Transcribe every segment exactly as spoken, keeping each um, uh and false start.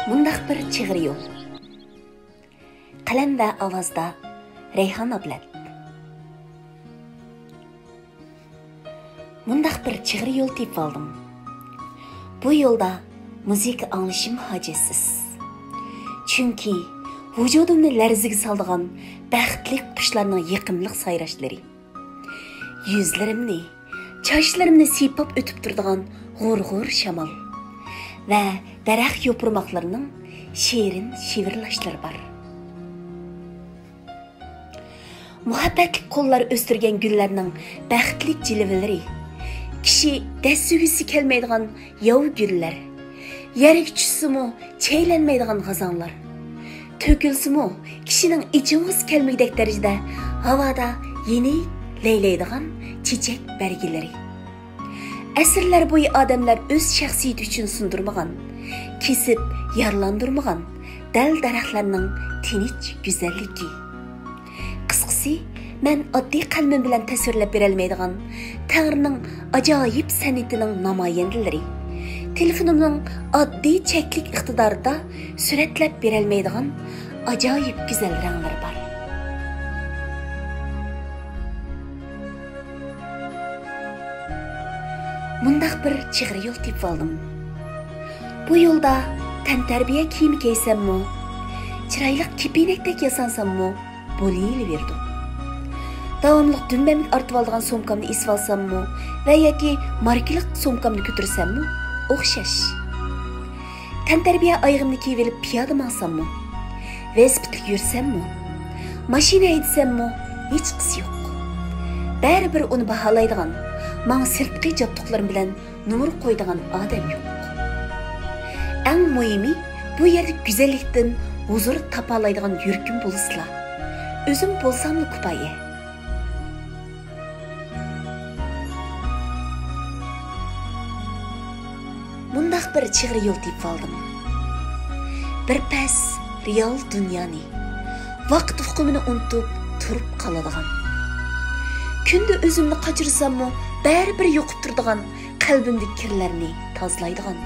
مۇنداق بىر چىغىر يول. قەلەم ۋە ئاۋازدا رەيھان ئابلەت. مۇنداق بىر چىغىر يول تېپىۋالدىم. بۇ يولدا مۇزىكا ئاڭلىشىم ھاجەتسىز. چۈنكى ۋۇجۇدۇمنى لەرزىگە سالىدىغان بەختلىك قۇشلارنىڭ يېقىملىق سايراشلىرى. يۈزلىرىمنى، چاچلىرىمنى سىيپاپ ئۆتۈپ تۇرىدىغان غۇر-غۇر شامال ۋە دەرەخ يوپۇرماقلىرىنىڭ شېرىن شىۋىرلاشلىرى بار. مۇھەببەتلىك قوللار ئۆستۈرگەن گۈللەرنىڭ بەختلىك جىلۋىلىرى، كىشى دەسسىگۈسى كەلمەيدىغان ياۋا گۈللەر، يەرگە چۈشسىمۇ چەيلەنمەيدىغان غازاڭلار، تۆكۈلسىمۇ كىشىنىڭ ئېچىنغۇسى كەلمىگۈدەك دەرىجىدە ھاۋادا يېنىك لەيلەيدىغان چېچەك بەرگىلىرى. ئەسىرلەر بويى ئادەملەر ئۆز شەخسىيىتى ئۈچۈن سۇندۇرمىغان، كېسىپ يارىلاندۇرمىغان دەل دەرەخلەرنىڭ تىنچ گۈزەللىكى. قىسقىسى، مەن ئاددىي قەلىمىم بىلەن تەسۋىرلەپ بېرەلمەيدىغان تەڭرىنىڭ ئاجايىپ سەنئىتىنىڭ نامايەندىلىرى، تېلېفونۇمنىڭ ئاددىي چەكلىك ئىقتىدارىدا سۈرەتلەپ بېرەلمەيدىغان ئاجايىپ گۈزەل رەڭلىرى بار. مۇنداق بىر چىغىر يول تېپىۋالدىم. بۇ يولدا تەنتەربىيە كىيىمى كىيسەممۇ، چىرايلىق كېپىنەكتەك ياسانساممۇ بولۇۋېرىدۇ. داۋاملىق دۈمبەمگە ئارتىۋالىدىغان سومكامنى ئېسىۋالساممۇ ۋە ياكى ماركىلىق سومكامنى كۆتۈرسەممۇ ئوخشاش. تەنتەربىيە ئايىغىمنى كىيىۋېلىپ پىيادە ماڭساممۇ، ۋېلىسىپىتلىك يۈرسەممۇ، ماشىنا ھەيدىسەممۇ ھېچقىسى يوق. بەرىبىر ئۇنى باھالايدىغان، ماڭا سىرتقى جابدۇقلىرىم بىلەن نومۇر قويىدىغان ئادەم يوق. ئەڭ مۇھىمى، بۇ يەردىكى گۈزەللىكتىن ھۇزۇر تاپالايدىغان يۈرىكىم بولسىلا، ئۆزۈم بولساملا كۇپايە. مۇنداق بىر چىغىر يول تېپىۋالدىم. بىر پەس رېئال دۇنيانى، ۋاقىت ئۇقۇمىنى ئۇنتۇپ تۇرۇپ قالىدىغان. كۈندە ئۆزۈمنى قاچۇرساممۇ بەرىبىر يۇقۇپ تۇرىدىغان قەلبىمدىكى كىرلەرنى تازىلايدىغان.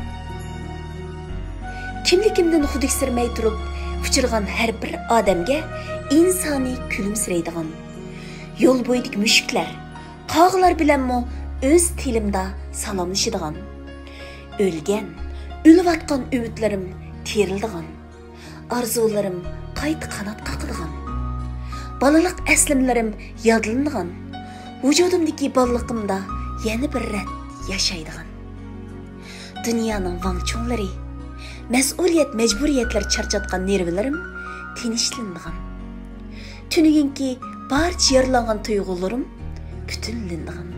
كىملىكىمدىن خۇدۈكسىرىمەي تۇرۇپ ئۇچرىغان ھەر بىر ئادەمگە ئىنسانىي كۈلۈمسىرەيدىغان. يول بويىدىكى مۈشۈكلەر، قاغىلار بىلەنمۇ ئۆز تىلىمدا سالاملىشىدىغان. ئۆلگەن، ئۆلۈۋاتقان ئۈمىدلىرىم تىرىلىدىغان. ئارزۇلىرىم قايتا قانات قاقىدىغان. بالىلىق ئەسلىمىلىرىم يادلىنىدىغان. ۋۇجۇدۇمدىكى بالىلىقىمدا يەنە بىر رەت ياشايدىغان. دۇنيانىڭ ۋاڭ-چۇڭلىرى، مەسئۇلىيەت، مەجبۇرىيەتلەر چارچاتقان نېرۋىلىرىم تىنچلىنىدىغان. تۈنۈگۈنكى بارچە يارىلانغان تۇيغۇلىرىم پۈتۈنلىنىدىغان.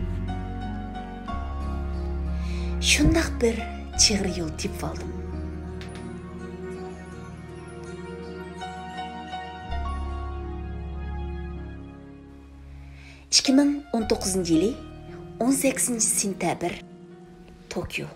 شۇنداق بىر چىغىر يول تېپىۋالدىم. ئىككى مىڭ ئون توققۇزىنچى يىلى ئون سەككىزىنچى سېنتەبىر، توكيو.